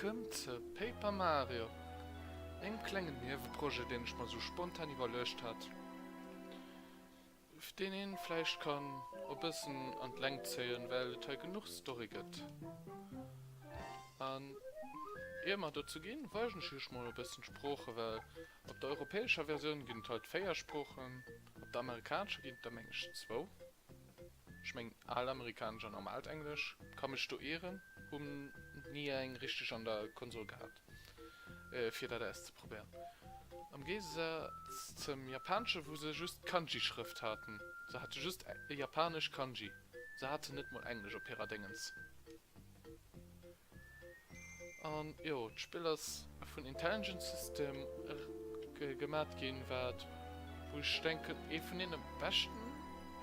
Welcome ze Paper Mario, engem klengen Nieweprojet deen ech mer sou spontan iwwerluecht hat, deen een vläicht kann e bëssen an d'Längt zéien, well et hei genuch Story gëtt. An ier mer dozou ginn, weisen ech iech mol e bëssen d'Sproochen, well op der europäescher Versioun ginn et halt 4 Sproochen, op der amerikanescher ginn et der meng ech zwou. Ech mengen al amerikanesch an normaalt Englesch, ka mech do ieren, hunn ni eng richteg an der Konsol gehat fir dat auszeprobéieren. Am Géigesaz zum japanesche wou se just Kanji-Schrëft haten, se hate just japanesch Kanji, se haten net mol Englesch op hirer Déngens. An jo, d'Spill ass vun Intelligent System gemat ginn, wat wou ech denken ee vun deene beschten,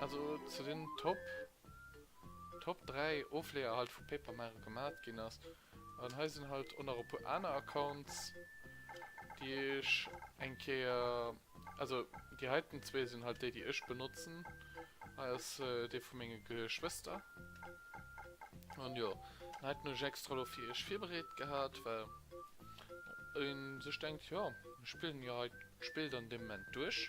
also zu den Top Top 3 Ofleeër halt vu Paper Mario gemat ginn ass. An hei sinn halt och nach e puer aner Accounts, déi ech eng Kéier, also déi heiten zwee sinn halt déi, déi ech benotzen. Hei ass dee vu menge Geschwëster. An jo, den heiten hunn ech extra lo fir iech virbereet gehat, well een sech denkt, jo, ech spillen jo hei d'Spill dann dee Moment duerch,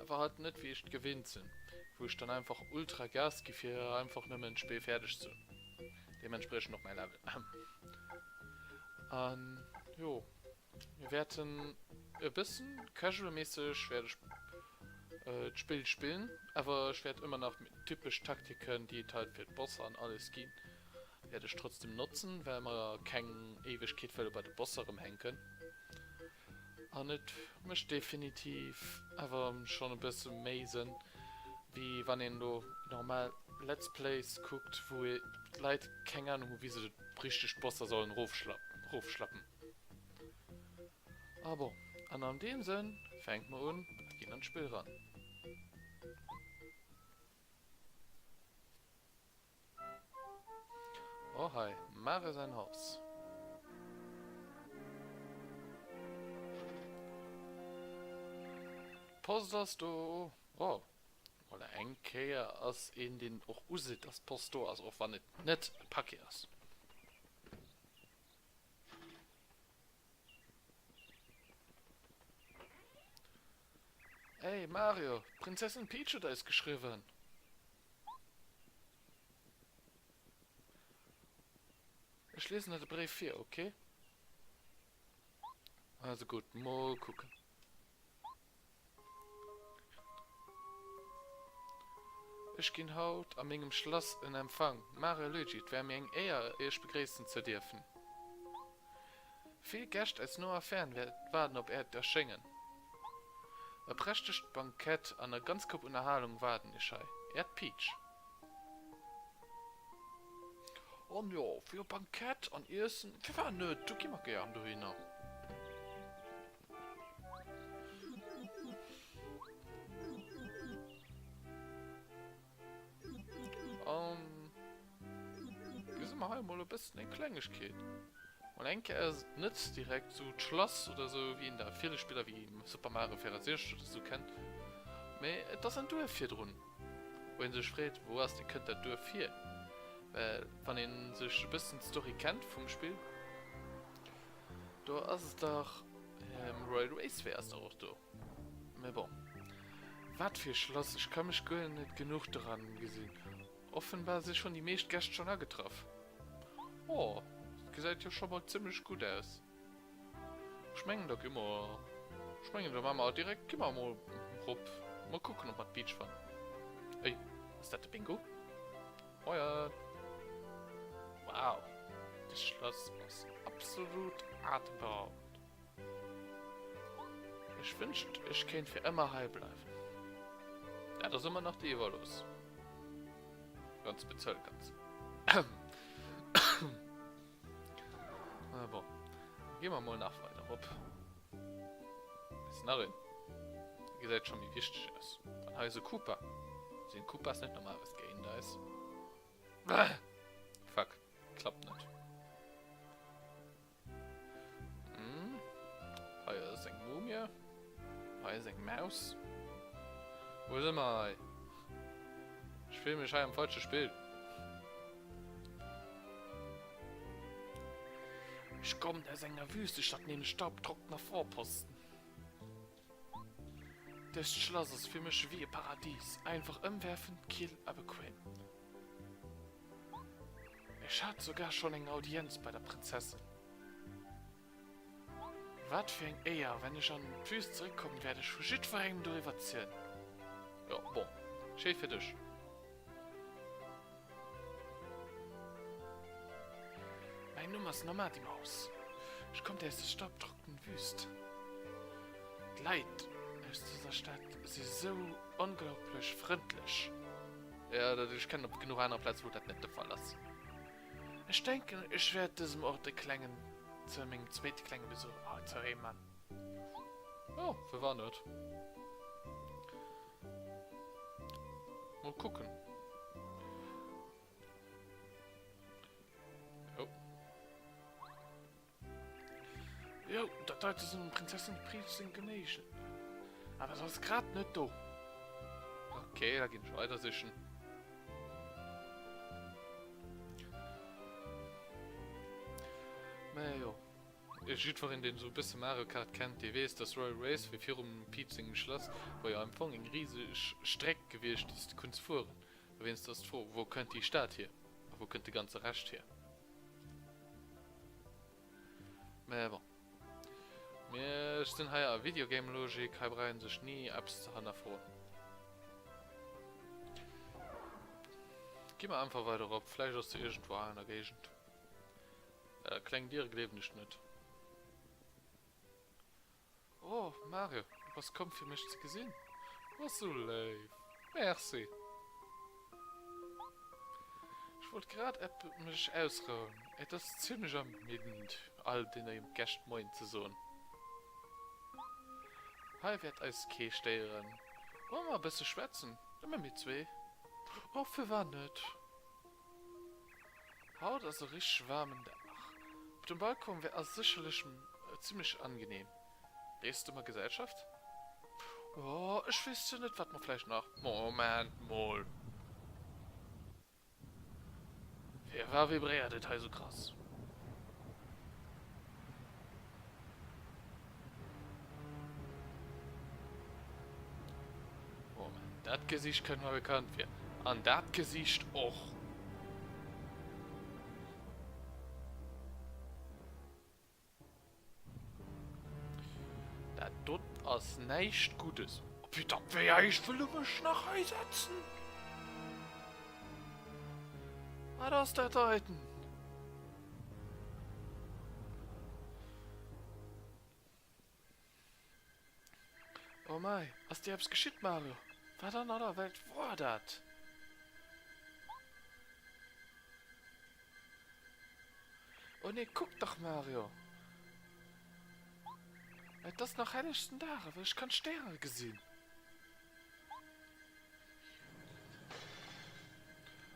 awer halt net wéi ech et gewinnt sinn, wou ech dann einfach ultra Gas gi fir einfach nëmmen d'Spill fäerdeg ze hunn. Deementspriechend och mäi Level. An jo. Mir wäerten e bëssen casual-méisseg wäert ech d'Spill spillen, awer ech wäert ëmmer nach typesch Taktiken, déi et halt fir d'Bosser an alles ginn, wäert ech trotzdem notzen, well mer keng Éiwegkeet wëlle bei de Bosser erëmhänken. An et mécht definitiv awer schonn e bësse méi Sënn, wéi wann een elo normal Let's Plays kuckt, wou d'Leit keng Anung hu wéi se richteg d'Bosser sollen erofschlappen. Ah bon, an an deem Sënn fänke mer un a ginn an d'Spill ran. Oh hei, Mario säin Haus. D'Post ass do. Oh, voilà, eng Kéier ass een deen och useet dass d'Post do ass, och wann et net e Paquet ass. Ey Mario, d'Prinzessin Peach huet eis geschriwwen. Ech liesen der de Bréif vir, ok? Also gutt, mol kucken. Ech ginn haut a mengem Schlass en Empfang. Mario Luigi, et wär mir eng Éier, Iech begréissen ze dierfen. Vill Gäscht aus no a fern waarden op Äert Erschéngen. E prächtegt Bankett an e ganz Koup Ënnerhalung waarden Iech hei. Äert Peach. An jo, fir e Bankett an Iessen, firwat net, do gi mer gären dohinner. An gesi mer hei emol e bëssen eng Klengegkeet. Mol eng Kéier ass et net direkt sou d'Schlass oder sou wéi een dat ville Spiller wéi Super Mario 64 oder sou kennt, mee et ass en Duerf virdrun, wou een sech freet, wou ass de kënnt dat Duerf hier? Well wann een sech e bëssen d'Story kennt vum Spill, Do ass et dach Royal Raceway ass dach och do. Mee bon. Wat fir e Schlass, ech ka mech guer net genuch doran gesinn. Offenbar si schonn déi meescht Gäscht schonn agetraff. Oh, dat gesäit jo scho mol zimmlech gutt aus. Ech mengen da gi mer, ech mengen da maache mer direkt, gi mer mol rop, mol kucken ob mer d'Beach fannen. Ey, ass dat de Bingo? Moien! Wow, dëst Schlass ass absolut atemberaubend. Ech wënscht ech kéint fir ëmmer hei bleiwen. Dat ass ëmmer nach dir iwwerlooss. Wann s bezuele kanns. Ah bon, gi mer mol nach weider rop. Ass nach een. Dee gesäit scho méi wichteg aus. An hei ass e Koopa. Sinn Koopas net normalerweis géint eis? Fuck, klappt net. Hm. Hei ass eng Mumie. Hei ass eng Maus. Wou si mer hei? Ech fill mech hei am falsche Spill. Ech kommen aus enger Wüstestadt, nämlech Staubtrockener Vorposten. Dëst Schlass ass fir mech wéi e Paradis, einfach ëmwerfend, kill a bequem. Ech hat sougar schonn eng Audienz bei der Prinzessin. Wat fir eng Éier! Wenn ech an d'Wüst zeréckkommen, wäert ech vu jiddwerengem doriwwer zielen. Jo, bon, schéi fir dech. Mäin Numm ass Nomadimaus. Ech kommt aus der staubtrockenen Wüst. D'Leit aus dëser Stad si sou onglaublech frëndlech. Jo, ech kennen op genuch aner Plaze wou dat net de Fall ass. Ech denken ech wäert dësem Ort e klengen zu mengem zweete klenge Besuch hei zu Heem man. Jo, firwat net? Mol kucken. Jo. Jo, dat deite sinn Prinzessin Peach seng Genéigen. Awer se ass grad net do. Ok, da ginn ech weider sichen. Mä jo. Jiddwereen, deen esou e bësse Mario Kart kennt, dee weess, dass Royal Raceway virum Peach sengem Schlass wor jo am Fong eng riseg Streck gewiescht, déi s de kunns fueren. Dowéinst ass d'Fro, Wou kënnt déi Stad hier? A wou kënnt de ganze Rescht hier? Mä bon. Mir sinn hei a Videogame-Logik, hei brauch een sech ni eppes ze hannerfroen. Gi mer einfach weider erop, vläicht ass se iergendwou hei an der Géigend. Kleng Diere gleewen ech net. Oh, Mario, du bass komm fir mech ze gesinn? Du bass sou léif. Merci. Ech wollt grad ep mech ausrouen. Et ass zimlech ermiddend, all deene Gäscht Moien ze soen. Hei wäert eis kee stéieren. Wolle mer e bësse schwätzen? Nëmme mir zwee? Oh, firwat net? Haut ass e richteg waarmen Dag. Op dem Balcon wär ass sécherlech zimlech angenehm. Lees de mer Gesellschaft? Oh, ech weess jo net wat mer vläicht nach. Moment mol. Firwar vibréiert et hei sou krass? Moment, dat Gesicht kënnt mer bekannt vir. An dat Gesicht och. Dat dot ass näischt Guddes. Oh putain, wéi eischt wëlle mech nach hei setzen? Wat ass dat heiten? Oh mei, ass dir eppes geschitt, Mario? Wat an aller Welt woar dat? Oh nee, kuck dach, Mario! Et ass nach hellegsten Dag, awer ech kann d'Stäre gesinn.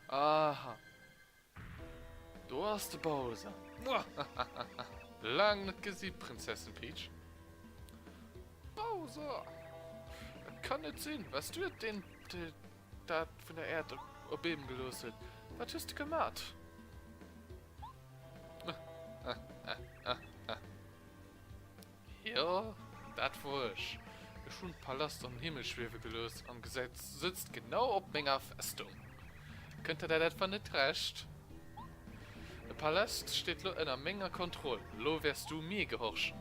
Aha. Do ass de Bowser. Laang net gesi, Prinzessin Peach. Bowser! Et kann net sinn! Wars du et, deen dat vun der Äerd erbeemen gelooss huet? Wat hues de gemat? Jo, dat wor ech. Ech hunn d'Palast an den Himmel schwiewe gelooss an gesäit sëtzt genau op menger Festung. Kënnt der dat etwa net recht? De Palast steet lo ënner menger Kontroll. Lo wäers du mir gehorchen.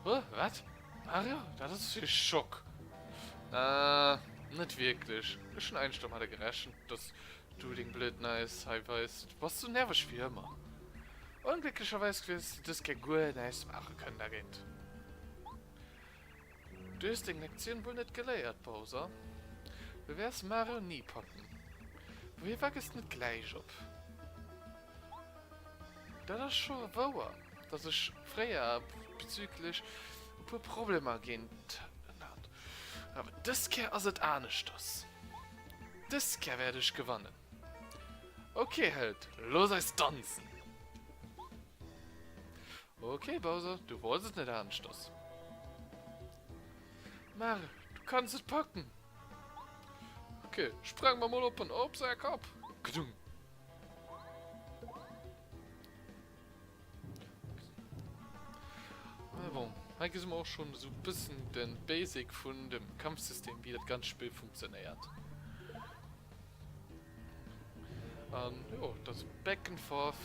Huh, wat? Mario? Dat ass e Schock. Äh, net wierklech. Ech hunn eigentlech domadder gerechent, dass du deng blöd Neis hei weis. Du bass sou nerveg wéi ëmmer. Onglécklecherweis wäers du dës Kéier guer näischt maache kënnen dergéint. Du hues deng Lektioun wuel net geléiert, Bowser. Du wäers Mario ni packen. Firwat gëss de net gläich op? Dat ass scho wouer, dass ech fréier bezüglech e puer Problemer géint en hat. Awer dës Kéier ass et aneschters. Dës Kéier wäert ech gewannen. Ok Held, looss eis danzen! Ok Bowser, du wollts et net aneschters. Mario, du kanns et packen! Ok, sprang mer mol op en op säi Kapp! Kdung! Hei gesi mer och schonn esou e bëssen de Basic vun dem Kampfsystem, wéi dat ganzt Spill funktionéiert. An jo, et ass back and forth,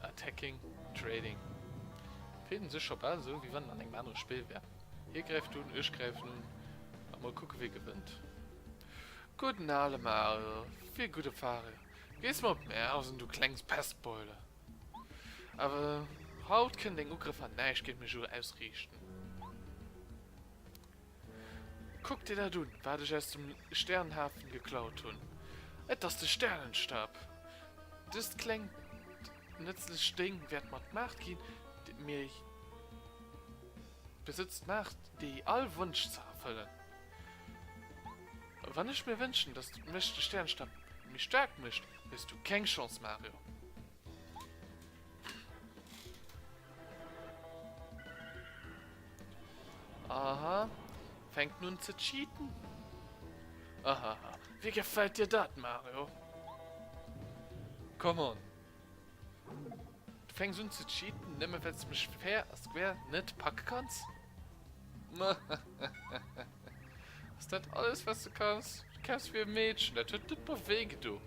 attacking, trading. Fillt en sech scho bal esou, wéi wann en an engem anere Spill wär. Hie gräift un, ech gräifen un a mol kucke wie gewënnt. Gudden ale Mario, wéi gudde Fario. Gees mer op d'Nerven, du klengs Pestbeule. Awer haut kënnen deng Ugrëffer näischt géint mech ausriichten. Kuck dir dat un, wat ech aus dem Sternhafen geklaut hunn. Et ass de Sternenstab. Dëst klengt nëtzlecht Déng wäert mer d'Maacht ginn, déi mir besëtzt d'Maacht, déi all Wënsch ze erfëllen. Wann ech mir wënschen, dass mech de Sternenstab méi staark mécht, hues du keng Chance, Mario. Aha, fänkt nun ze cheaten. Ahaha, wéi gefält dir dat, Mario? Come on. Du fänks un ze cheaten, nëmme well s du mech fair a square net packe kanns? Ass dat alles wat s du kanns? Du kämpfs wéi e Meedchen, dat huet net mol wéi gedo.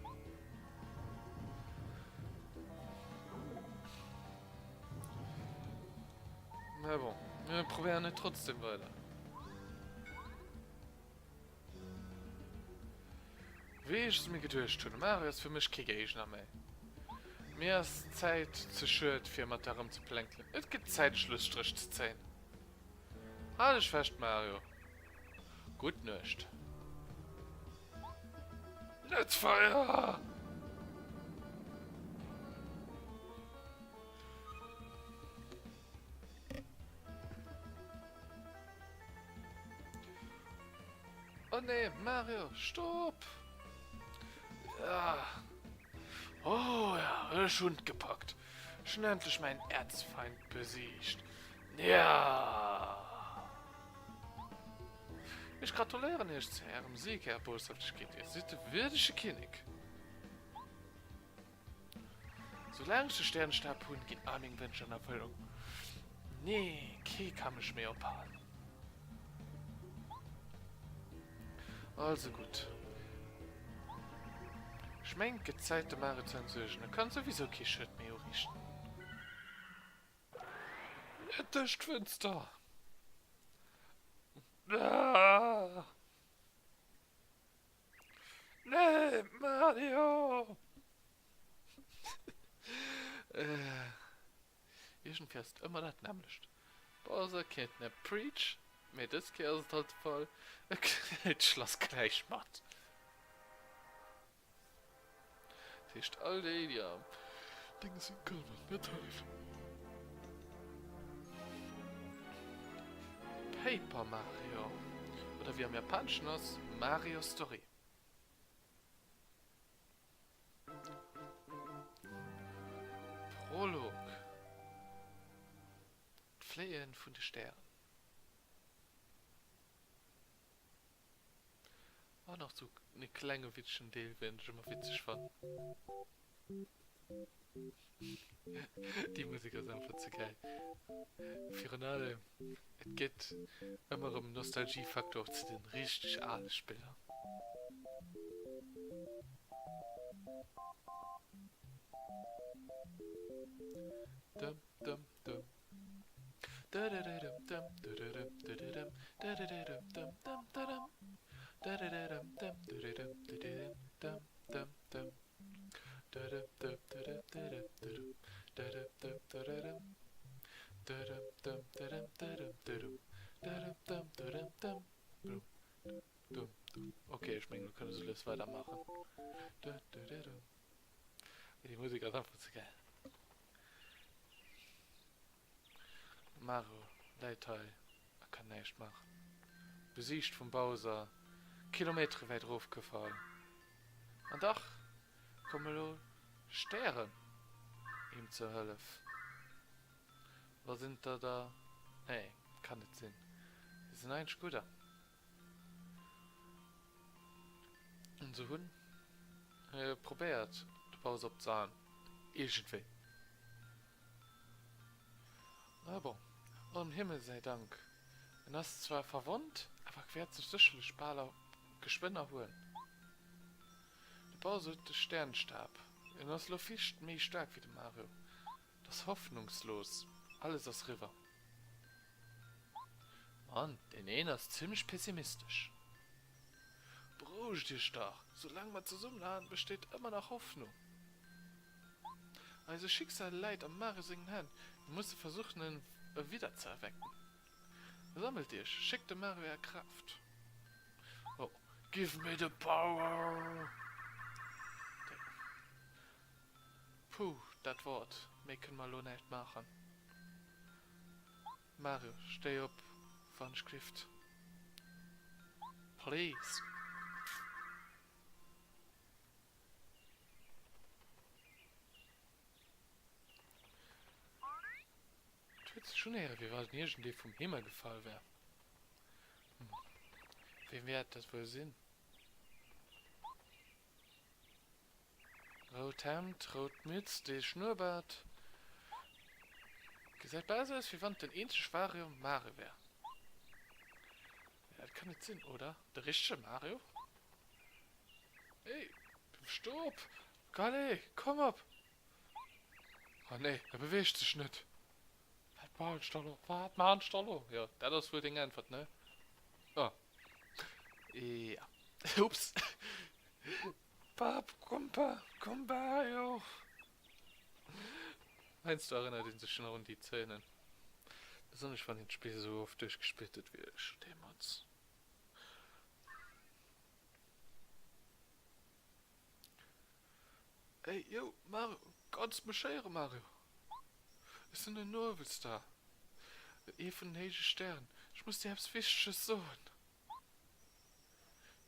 Mä bon, mir probéieren et trotzdem weider. Wéi ech es mir geduecht hunn, Mario ass fir mech kee Géigner méi. Mir ass d'Zäit ze schued fir mat der erëmzeplänkelen. Et gëtt Zäit e Schlusstréch ze zéien. Hal dech fest Mario. Gutt Nuecht. Let's fire! Oh nee, Mario, stopp! Ja. Oh ja, ech hunn gepackt. Ech hunn endlech mäin Erzfeind besiegt. Ja! Ech gratuléieren Iech zu Ärem Sieg, Är Boshaftegkeet. Dir sidd de wierdege Kinnek. Soulaang ech de Stäernestab hunn, ginn all meng Wënsch an Erfëllung. Nee, kee ka mech méi ophalen. Also gutt. Ech mengen, et gëtt Zäit, de Mario ze entsuergen. E kann souwisou kee Schued méi uriichten. Net duerch d'Fënster! Ah! Nee, Mario! Iergendwéi ass et ëmmer dat nämmlecht. Bowser kidnap Preach, mee dës Kéier ass et halt de Fall, e kritt d'Schlass gläich mat. Dat heescht all déi déi am Ding sinn kënnen net hëllefen. Paper Mario oder wéi am Japaneschen ass Mario Story. Prolog, D'Fléie vun de Stären. An och sou e klenge witzegen Deel, ween ech ëmmer witzeg fannen. Déi Musek ass einfach ze gäil. Virun allem et gëtt ëmmer erëm Nostalgiefaktor zu den richteg ale Spiller. Dum dum dum. Ok, ech mengen mir kënne sou lues weidermaachen. Déi Musek ass einfach ze gäil. Mario läit hei a kann näischt maachen. Besiegt vum Bowser, Kilometere wäit erofgefall. An dach kommen elo Stären him zur Hëllef. Oder sinn et der der? Nee, kann net sinn. Si sinn eigentlech gudder. An se hunn probéiert de Bowser opzehalen. Iergendwéi. Ah bon. Oh, dem Himmel säi Dank! En ass zwar verwonnt, awer wäert sech sécherlech bal a geschwënn erhuelen. De Bowser huet de Sternstab. En ass elo vill méi staark wéi de Mario. Et ass hoffnungslos, alles ass riwwer. Mann, deen een ass zimlech pessimistesch. Berouegt iech dach, soulaang mer zesummenhalen, besteet ëmmer nach Hoffnung. Eise Schicksal läit am Mario sengen Hänn, mir musse versuchen en wiederzeerwecken. Sammelt iech, schéckt dem Mario är Kraaft. Oh, give me the power! Puh, dat wor et, méi kënne mer elo näischt maachen. Mario, stéi op, wann ech glift. Please. Et huet sech unéiere wéi wann iergendee vum Himmel gefall wär. Hm, wee wäert dat wuel sinn? Rout Hemd, rout Mütz, dee Schnurrbart. Gesäit bal esou aus wéi wann et den eenzeg wahre Mario wär. Dat kann net sinn, oder? De richtege Mario? Hey, stopp! Allez, komm op! Oh nee, e beweegt sech net. Wat maan ech da lo? Wat maan ech da lo? Jo, dat ass wuel deng Äntwert, ne? Oh. Ja. Ups. Papp, Kumpa, Kumbayo. Heiansdo erënnert ee sech nach un déi Zeenen. Besonnesch wann een d'Spill esou oft duerchgespillt huet wéi ech deemools. Ey, yo, Mario, kanns mech héieren, Mario? Ech sinn den Nuebelstar, ee vun den héije Stären. Ech muss dir eppes Wichteges soen.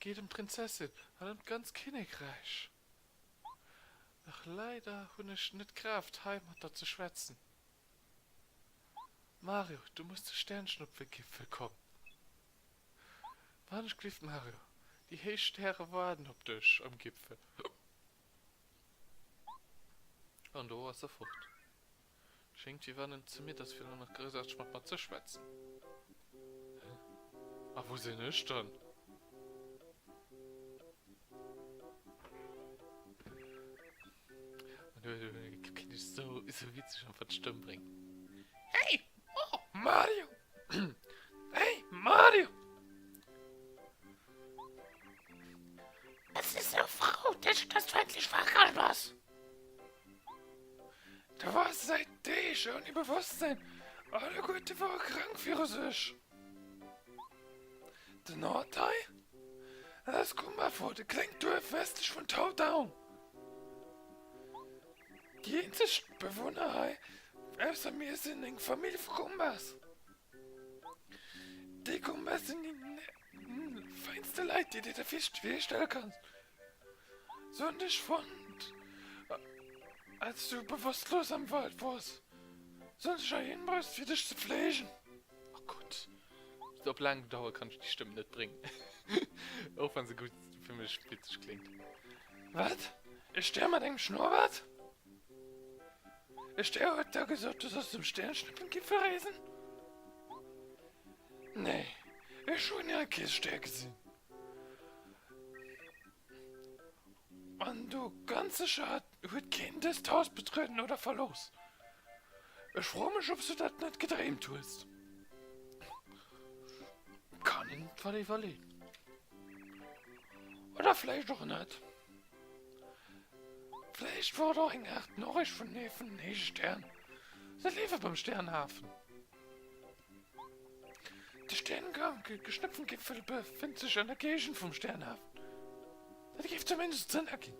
Geet ëm d'Prinzessin an ëm d'ganz Kinnekräich. Dach leider hunn ech net d'Kraaft, hei mat der ze schwätzen. Mario, du muss zu Sternschnupfegipfel kommen. Wann ech glift Mario, déi héich Stäre waarden op dech am Gipfel. An do ass e fort. Schéngt wéi wann en ze midd ass fir elo nach groussaarteg mat mer ze schwätzen. Hä? A wou sinn ech dann? An ech sou witzeg einfach d'Stëmm bréngen. Hey! Oh, Mario! Hey, Mario! Es ist so froh, dich, dass du endlich wach bass. Du warst seit Deeg ouni Bewusstsein. Alleguerte ware krank viru sech. Den Nordteil? Dat ass Kummerfort, e klengt Duerf westlech vun Taudown. Déi eenzeg Bewunner hei ausser mir sinn eng Famill vu Gumbas. Déi Gumbas sinn déi feinste Leit, déi dir der virstelle kanns. Se hunn dech fonnt, als du bewosstlos am Wald wors. Se hunn dech heihin bruecht, fir dech ze fleegen. Oh Gott, op laang Dauer kann ech déi Stëmm net bréngen. Och wann se gutt fir mech witzeg kléngt. Wat? E Stär mat engem Schnurrbart? E Stär huet der gesot, du solls zum Sternschnuppengipfel reesen? Nee, ech hunn ja kee Stär gesinn. An du, ganz sécher hat, huet keen dëst Haus betrueden oder verlooss. Ech froe mech, ob s du dat net gedreemt hues. Kann een zwar iwwerleeën. Oder vläicht och net. Vläicht wor et och eng Aart Noriicht vun ee vun den héije Stären. Se liewe beim Stärenhafen. De Sterngeschnëpfengipfel befënnt sech an der Géigend vum Sternhafen. Dat géif zumindest Sënn erginn.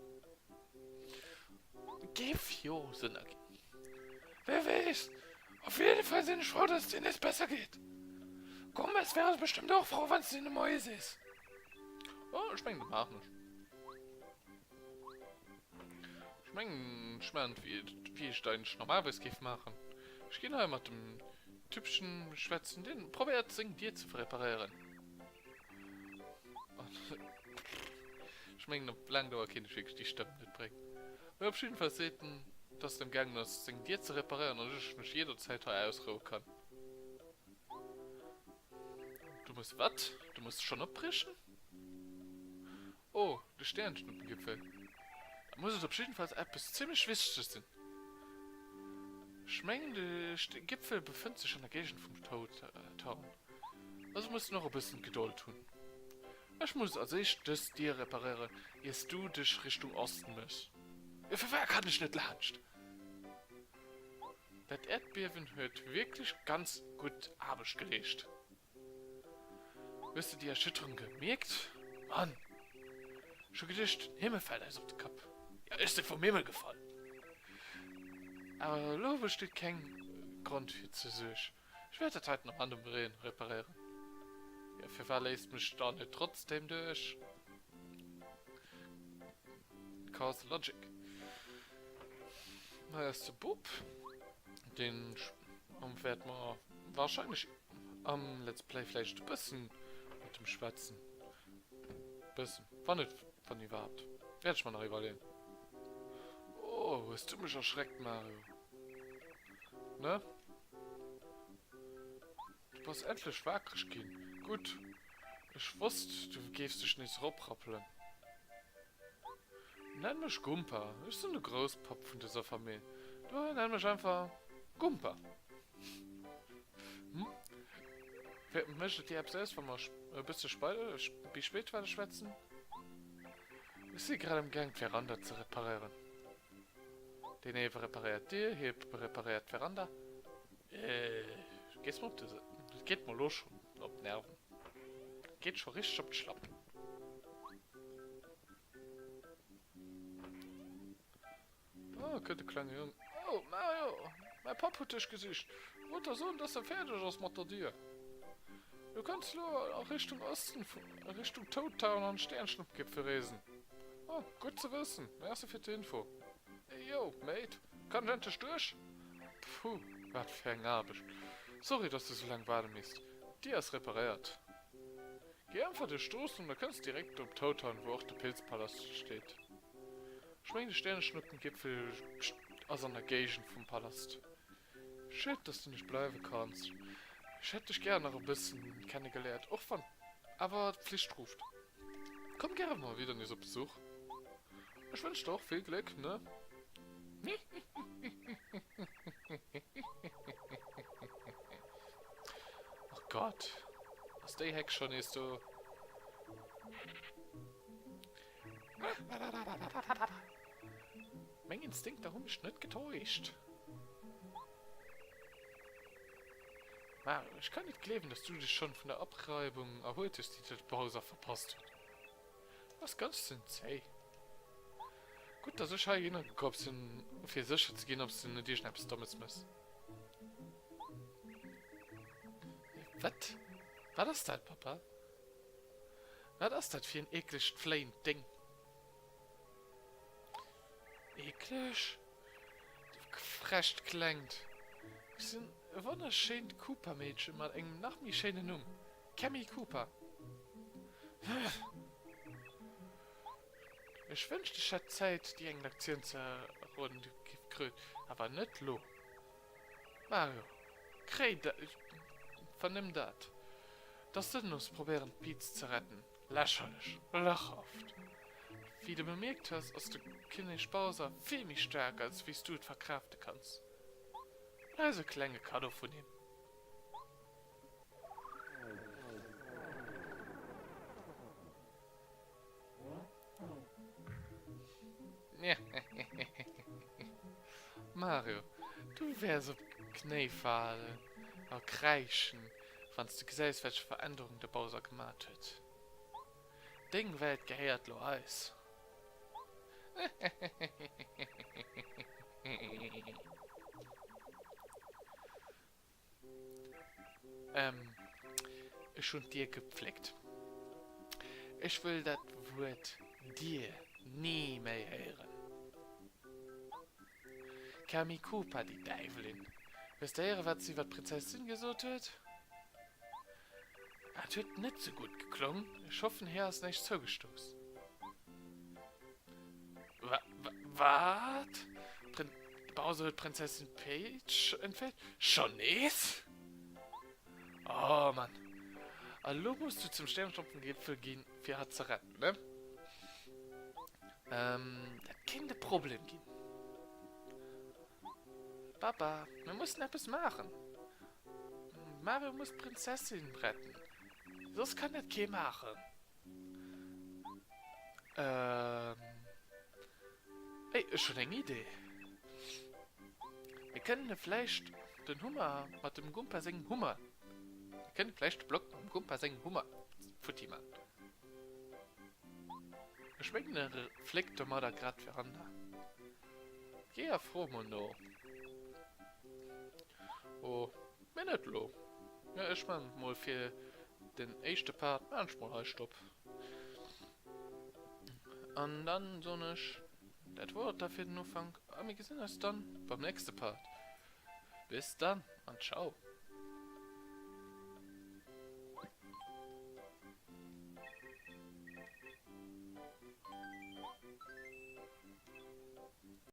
Géif jo Sënn erginn. Wer weess. Op jidde Fall sinn ech frou, dass et dir nees besser geet. Gomez wäre bestëmmt och frou, wann s de hinne Moie sees. Oh, ech mengen, dat maachen ech. Ech mengen, ech maachen et, wéi ech et eigentlech normalerweis géif maachen. Ech ginn hei mat dem Typpchen schwätzen, deen probéiert, seng Dier ze reparéieren. Ech mengen, op laang Dauer kéint ech wierklech déi Stëmm net bréngen. Mee op jidden Fall seet en, dass en am gaangen ass, seng Dier ze reparéieren an ech mech jidderzäit hei ausroue kann. muss wat? Du muss schonn opbriechen? Oh, de Stärenschnuppengipfel. Da muss et op jiddefalls eppes zimmlech Wichteges sinn. Ech mengen, de Gipfel befënnt sech an der Géigend vum Toad Town. Also muss de nach e bëssen Gedold hunn. Ech muss als éischt dës Dier reparéieren, iers du dech Richtung Osten méchs. Firwat kann ech net laanscht? Dat Äerdbiewen huet wierklech ganz gutt Aarbecht geleescht. Hues de déi Erschütterung gemierkt? Mann! Ech hu geduecht, den Himmel fält eis op de Kapp. Jo, ech si vum Himmel gefall. Awer elo besteet keng Grond fir ze Suerg. Ech wäert dat heiten am Handumdréien reparéieren. Jo, firwat léisst mech dann net trotzdem duerch? Cause Logic. Hei ass de Bub. Deen wäert mer wahrscheinlech am Let's Play vläicht e bëssen mat dem schwätzen. Bëssen. Wann net, wann iwwerhaapt. Wäert ech mer nach iwwerleeën. Oh, hues du mech erschreckt, Mario. Ne? Du bass endlech waakreg ginn. Gutt. Ech wosst, du géifs dech nees eroprappelen. Nenn mech Gumpa. Ech sinn de Grousspapp vun dëser Famill. Dohier nenn mech einfach Gumpa. Hm? Mécht et dir eppes aus, wa mer e bësse méi spéit weider schwätzen? Ech si grad am Gaang, d'Veranda ze reparéieren. Deen ee reparéiert d'Dier, hie reparéiert d'Veranda. Gees mer op de, dat geet mer elo schonn op d'Nerven. Dat geet scho richteg op d'Schlapp. Oh, kënnt de klenge Jong. Oh, Mario! Mäi Papp huet dech gesicht. Wollt der soen, dass e fäerdeg ass mat der Dier. Du kanns elo a Richtung Osten, a Richtung Toad Town an Sternschnuppgipfel reesen. Oh, gutt ze wëssen. Merci fir d'Info. Hey yo, Mate! Kann ech endlech duerch? Puh, wat fir eng Aarbecht. Sorry, dass du sou laang waarde misst. D'Dier ass reparéiert. Géi einfach duerch d'Strooss an da kënns direkt op Toad Town, wou och de Pilzpalast steet. Ech mengen de Stärenschnuppengipfel ass an der Géigend vum Palast. Schued dass du nicht bleiwe kanns. Ech hätt dech gären nach e bëssen kennegeléiert, och wann awer d'Pflicht rufft. Komm gäre mol wieder nees op Besuch. Ech wënsch der och vill Gléck, ne? Och Gott, ass déi Hex schon nees do? Meng Instinkter hu mech net getäuscht. Mario, ech kann net gleewen, dass du dech schonn vun der Abreibung erhuelt hues, déi dir de Bowser verpasst huet. Du bass ganz schön zéi. Gutt, dass ech heihinner gekomm sinn, fir sécher ze ginn, ob s du net iergendeppes Dommes méchs. Wat? Wat ass dat, Papa? Wat ass dat fir en eeklegt fléiend Déng? Eekleg? Du frecht Klengt! Ech sinn e wonnerschéint Koopa-Meedche mat engem nach méi schéinen Numm, Kammy Koopa. Ech wënscht ech hätt Zäit déi eng Lektioun ze erroden krut, awer net lo. Mario, kréi dat, vernëmm dat, dass sënnlos probéieren d'Peach ze retten, lächerlech, lachhaft. Wéi de bemierkt hues, ass de Kinnek Bowser vill méi staark als wéi s du et verkraafte kanns. Hei ass e klenge Kaddo vun him. Mario, du wäers op d'Knéi falen a kräischen, wann s du gesäis, welche Veränderung de Bowser gemat huet. Deng Welt gehéiert lo eis. Ähm, ech hunn d'Dier gepfléckt. Ech wëll dat Wuert Dier ni méi héieren. Kami Koopa, déi Däiwelin! Hues de héieren, wat se iwwer d'Prinzessin gesot huet? Et huet net sou gutt geklong. Ech hoffen, hir ass näischt zougestouss. Wat? Bowser huet d'Prinzessin Peach entféiert? Schonn nees? Oh Mann. A lo muss du zum Stärenschnoppengipfel ginn, fir hatt ze retten, ne? Ähm, dat kéint e Problem ginn. Papa, mir mussen eppes maachen. Mario muss d'Prinzessin retten. Soss kann dat kee maachen. Ähm. Ey, ech hunn eng Idee. Mir kënne vläicht den Hummer mat dem Gumpa sengem Hummer. Mir kënne vläicht de Block mam Gumpa sengem Hummer futti man. Ech mengen e fléckt domadder grad d'Veranda. Géi a fro mol no. Oh, mee net elo. Jo, ech man mol fir den éischte Part man ech mol hei Stopp. An dann soen ech, dat wor et da fir den Ufank a mir gesinn eis dann beim nächste Part. Bis dann an ciao.